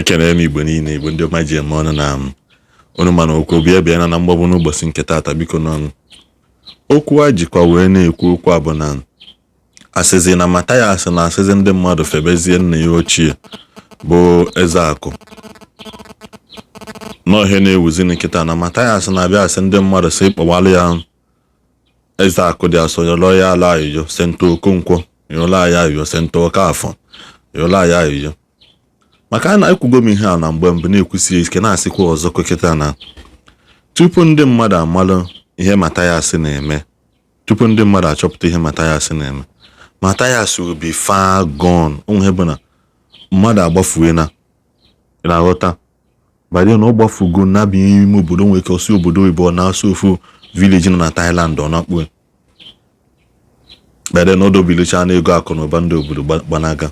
Ekene m Igbo niile, Igbo ndị ọma ji eme ọnụ na unu mana okwu bịa bịa na mgbagbu n'ụbọchị nke taata. Biko, n'ọnụ okwu a jikwa wee na-ekwu okwu a bụ na asịzi na Mathias na asịzi ndị mmadụ febezie nna ya ochie bụ Ezeakụ nọọ ihe na-ewuzi nkịta na Mathias na-abịa asị ndị mmadụ sị kpọwalụ ya Ezeakụ dị asọ, yọrọ ya ala ayịyọ, Saint Okonkwo yọrọ ya ayịyọ, Saint Okafọ yọrọ ya ayịyọ. Maka a na-ekwugo m ihe a na mgbe mbụ, na-ekwusi ike, na-asịkwa ọzọ kịta na tupu ndị mmadụ amalụ ihe Mathias na-eme, tupu ndị mmadụ achọpụta ihe Mathias na-eme, Mathias will be far gone. Onwe bụ na mmadụ agbafue na ị na-aghọta banye na ọ gbafugo na-abịa ime obodo, nwere ike ọsị obodo oyibo, ọ na-asụ ofu village nọ na Thailand, ọ na-akpụ bede na odobilicha na ego akụ na ụba ndị obodo gbanaga.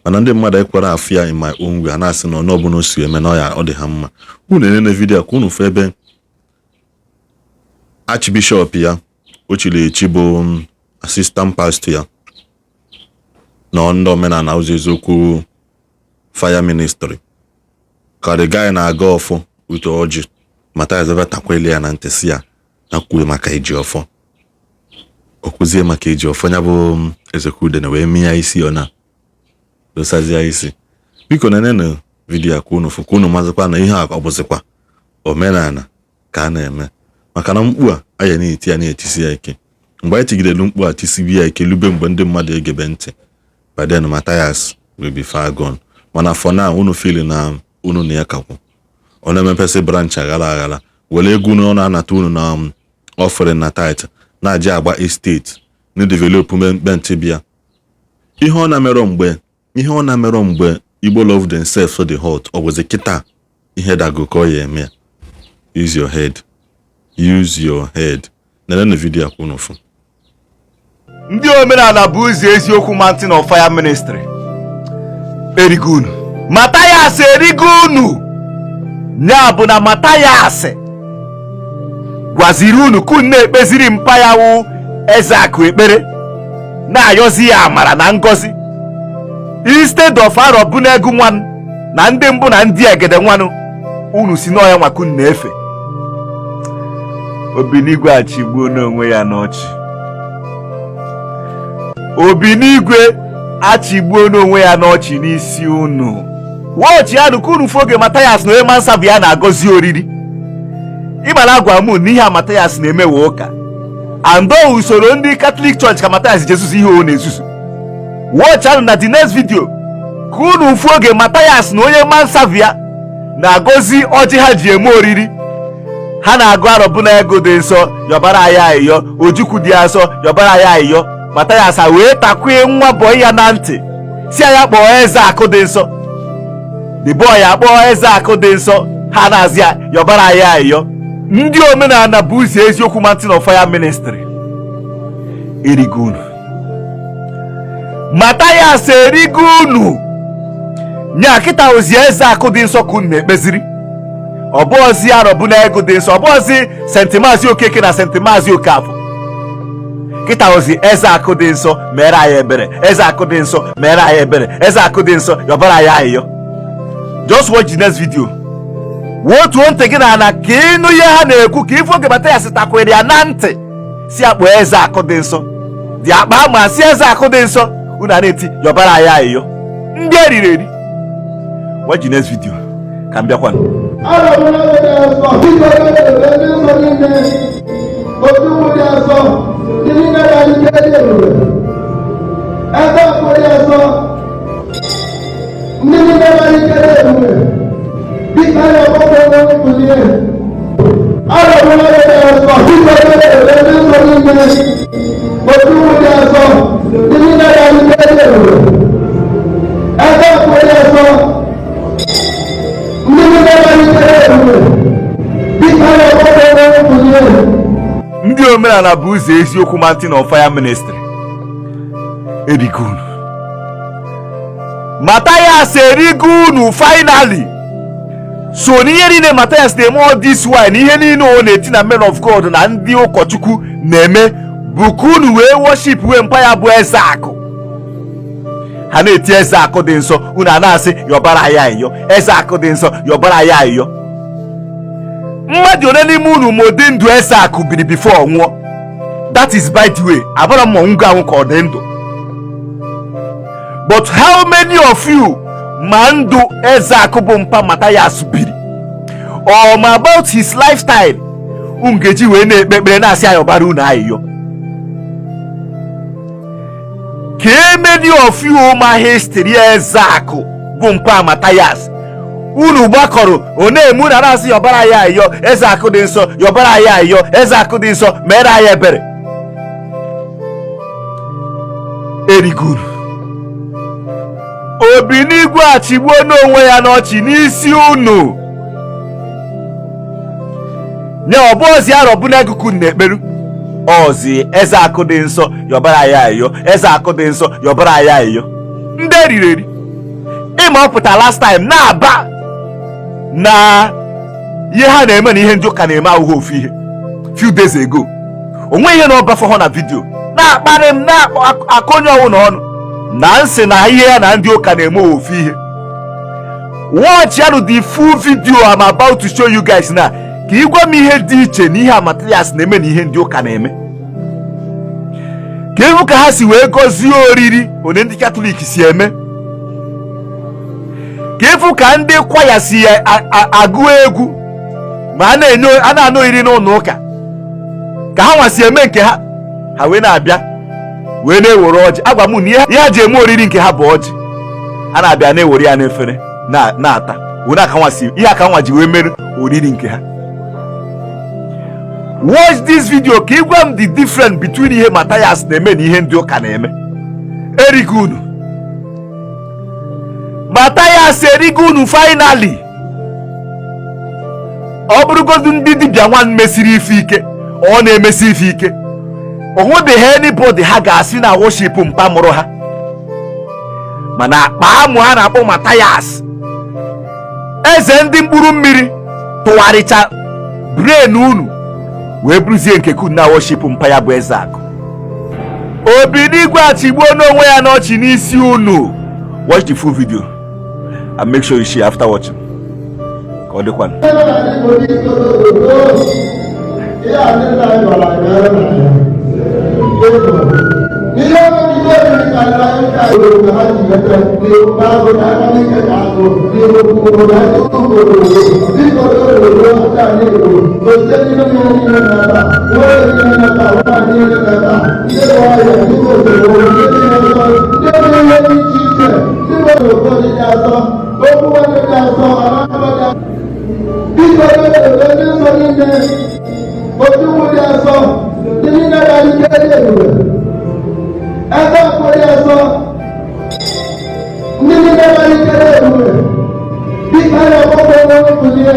Mana ndị mmadụ ekwere afụ ya in my own way, a na-asị na onye ọbụla o si eme na ọ ya ọ dị ha mma. Unu enene video ka unu fụ ebe archbishop ya o chiri echi bụ assistant pastor ya na ndị omenala ụzọ eziokwu fire ministry, ka the guy na-aga ọfọ ute ọjị. Mathias ebe takwele ya na ntị, si ya na kwuo maka iji ọfọ, o kwuzie maka iji ọfọ ya bụ Ezekwudene wee mịa isi, ọ na dosazie isi. Biko, nenenu video ka unu fụ, ka unu mazikwa na ihe a ọ bụzikwa omenala ka a na-eme. Maka na mkpu a anya na-eti ya na-etisi ya ike, mgbe anyị tigidelu mkpu a tisibi ya ike lube mgbe ndị mmadụ egebe ntị, by then Mathias will be far gone. Mana for now, unu feel na unu na ya kakwu ọ na-emepesị branch aghara aghara, were ego unu ọ na-anata unu na offering na tithe na-aji agba estate na development bịa. Ihe ọ na-emerọ mgbe, ihe ọ na-emerọ mgbe Igbo love themselves dị hot, ọ bụzi kịta ihe dago ka ọ ya eme ya. Use your head, use your head. Nenenu video a unu fụ. Ndị omenala bụ ụzọ eziokwu Mountain of Fire Ministry erigo unu. Mathias erigo unu. Ya bụ na Mathias gwaziri unu ka unu na-ekpeziri mpa ya wụ Ezeakụ ekpere, na-ayọzi ya amara na ngọzi, instead of Arọbụnegu nwanụ na ndị mbụ na ndị egede nwanụ unu si n'ọya nwaka unu na-efe. Obinigwe achịgbuo n'onwe ya n'ọchị. Obinigwe achịgbuo n'onwe ya n'ọchị n'isi unu. Wọchị ya nụ ka unu fụ oge Mathias na onye mansa bụ ya na-agọzi oriri. Ịmara agwa m na ihe a Mathias na-eme wee ụka ando usoro ndị Catholic Church ka Mathias jesusu ihe ọ na-ezuzu. Watch anụ na the next video ka unu fụ oge Mathias na onye mansavia na-agọzi ọjị ha ji eme oriri. Ha na-agụ arọbụna ego dị nsọ yọbara anyị ayịyọ, ojukwu dị asọ yọbara anyị ayịyọ. Mathias a wee takwee nwa boy ya na ntị, si ya kpọọ eze akụ dị nsọ. The boy akpọọ eze akụ dị nsọ, ha na-azị ya yọbara anyị ayịyọ. Ndị omenala bụ ụzọ eziokwu Mountain of Fire Ministry erigo unu. Mathias erigo unu. Nya kịta ozi eze akụ dị nsọ ka unu na-ekpeziri, ọ bụọzi arọbụ na ego dị nsọ, ọ bụọzi Saint Maazị Okeke na Saint Maazị Okafọ. Kịta ozi eze akụ dị nsọ mere anyị ebere, eze akụ dị nsọ mere anyị ebere, eze akụ dị nsọ yọbara anyị ayịyọ. Just watch the next video, wotuo ntị gị na ana ka ịnụ ihe ha na-ekwu, ka ife oge Mathias takwere ya na ntị, si akpọ eze akụ dị nsọ dị akpa ma si eze akụ dị nsọ, unu a na-eti yọbara anyị ayịyọ. Ndị eriri eri. Watch the next video ka m bịakwanụ. Arọbụla dị nsọ, biko, ndị nsọ niile, Ojukwu dị nsọ, ndị niile na ike dị ebube, eze akụ dị nsọ, ndị niile na ike dị ebube, biko, anyị ọgbakọ onwe kulie. Arọbụla dị nsọ, biko, ndị nsọ niile, Ojukwu dị nsọ, ndị niile na ike dị ebube, eze akụ dị nsọ, ndị niile na ike dị ebube, biko, anyị ọgbakọ onwe kulie. Ndị omenala bụ ụzọ eziokwu Mountain of Fire Ministry erigo unu. Mathias erigo unu finally. So n'ihe niile Mathias na-eme all this while, na ihe niile ọ na-eti na men of God na ndị ụkọchukwu na-eme bụ ka unu wee worship wee mpa ya bụ eze akụ. Ha na-eti eze akụ dị nsọ, unu a na-asị yọbara ya ayịyọ. Eze akụ dị nsọ, yọbara ya ayịyọ. Mmadụ ole n'ime unu ma ụdị ndụ eze akụ biri before ọ nwụọ? That is by the way, abụrọ m ọnwụgo anwụ ka ọ dị ndụ, but how many of you ma ndụ eze akụ bụ mpa Mathias biri, or ma about his lifestyle unu ga-eji wee na-ekpe ekpere na-asị ya yọbara unu ayịyọ? Ka many of you ma history eze akụ bụ mpa Mathias, unu gbakọrọ ọ na-eme unu na-asị yọbara ya ayịyọ, eze akụ dị nsọ yọbara ya ayịyọ, eze akụ dị nsọ mere anyị ebere. Eriguru Obinigwe achịgbuo n'onwe ya n'ọchị n'isi unu nye ọbụozi arọbụna egụkụ na-ekperu ozi eze akụ dị nsọ yọbara ya ayịyọ, eze akụ dị nsọ yọbara ya ayịyọ. Ndị eriri eri ịma ọ pụta last time na-aba na ihe ha na-eme na ihe ndị ụka na-eme ahụhụ ofu ihe. Few days ago, onwe ihe na ọbafọ ha na video na-akparị m na-akọ onye ọwụ na ọnụ na nsị na ihe ya na ndị ụka na-eme ofu ihe. Watch ya the full video I'm about to show you guys now, ka ị gwa m ihe dị iche na ihe Mathias na-eme na ihe ndị ụka na-eme, ka ịhụ ka ha si wee gọzie oriri one ndị Katọlik si eme, ka ịfụ ka ndị kwaya si agụ egwu ma a na-enye a na-anụ oriri n'ụlọ ụka, ka ha nwa si eme nke ha. Ha wee na-abịa wee na-ewere ọjị. Agwa m na ihe ha ji eme oriri nke ha bụ ọjị. A na-abịa na-ewere ya n'efere na-ata were aka nwa si ihe aka nwa ji wee mere oriri nke ha. Watch this video ka ị gwa m the difference between ihe Mathias na-eme na ihe ndị ụka na-eme. Erigo unu, Mathias erigo unu finally. Ọ bụrụgodu ndị dibịa nwa mesiri ife ike, ọ na-emesi ife ike, o nwebeghị anybody ha ga-asị na worship mpa mụrụ ha, mana akpa amụ ha na-akpọ Mathias, eze ndị mkpụrụ mmiri, tụgharịcha brain unu wee bụrụzie nke kun na worship mpa ya bụ eze akụ. Obinigwe achịgbuo n'onwe ya n'ọchị n'isi unu. Watch the full video and make sure you share after watching. Ka ọ dịkwanụ. Ihe ihe oriri karịrị anyị ka obodo ka ha ji nweta n'ihu agụ na aka n'ike ka agụ n'ihu obodo anyị obodo biko obodo ndị anyị Igbo gozie n'ihe niile niile na-ata nwoke niile na-ata nwaanyị niile na-ata, ndị bụ ọhịa, ndị bụ osogbo, ndị niile nsọ, ndị bụ ihe dị iche iche, ndị bụ obodo dị asọ, okwu nwanne dị asọ, alakụba dị biko obodo ndị nsọ niile, ojukwu dị asọ, ndị niile gara ike dị ebube, ebe akụ dị asọ, ndị niile gara ike dị ebube, biko anyị ọgbakọ onye kuzie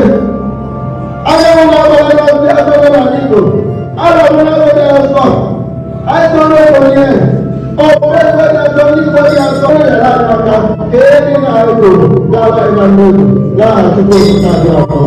anyanwụ na-agbara na ndị asọ nọ n'ala Igbo arọbụ na dị asọ anyị tụrụ onye okpukpe dị asọ, ndị Igbo dị asọ nyere anyị aka ka ihe dị na Igbo ga-aba ịma mmezu n'aha Chukwu na-abịa ọkụ.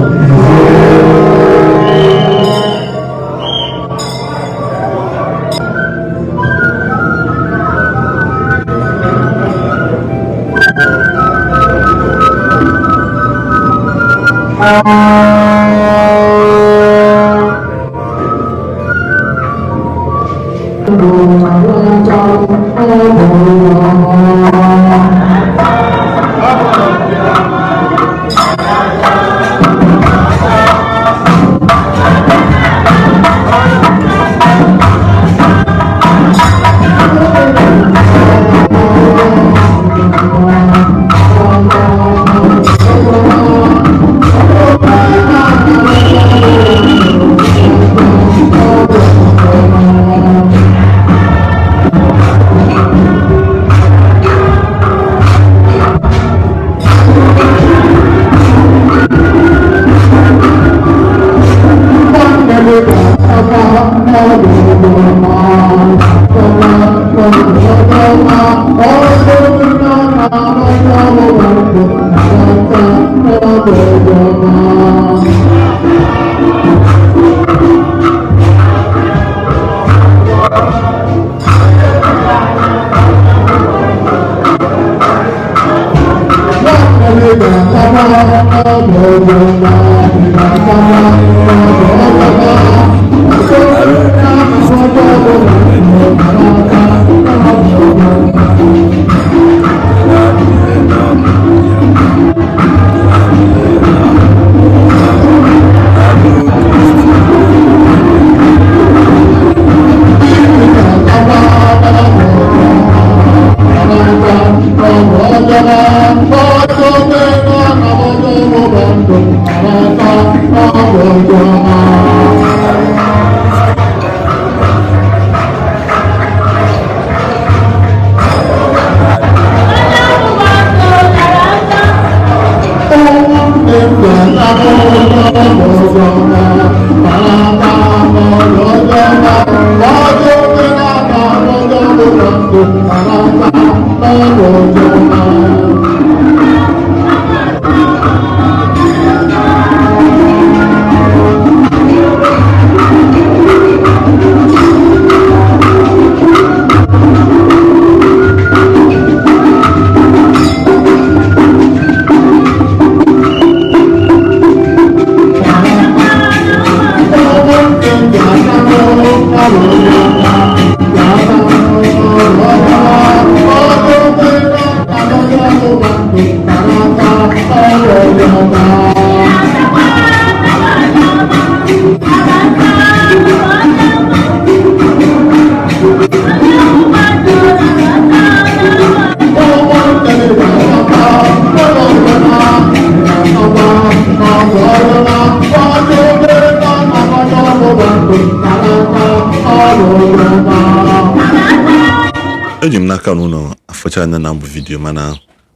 Eji m n'aka na unu afụcha anya na mbụ video, mana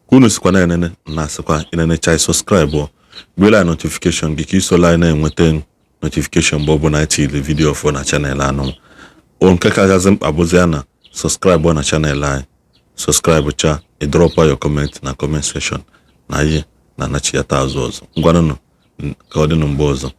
ka unu sikwa na-enene, na-asịkwa ịnenecha, subscribe, gbuela notification gị ka isola anyị na-enweta notification mgbe ọbụla anyị tiri video ọfụ na channel anụ. O nke kachasị mkpa bụzi ya na subscribe na channel anyị. Subscribe cha, ị drop your comment na comment section na anyị na-anachi ya taa azụ ọzọ. Ngwanụnụ, ka ọ dịnụ mgbe ọzọ.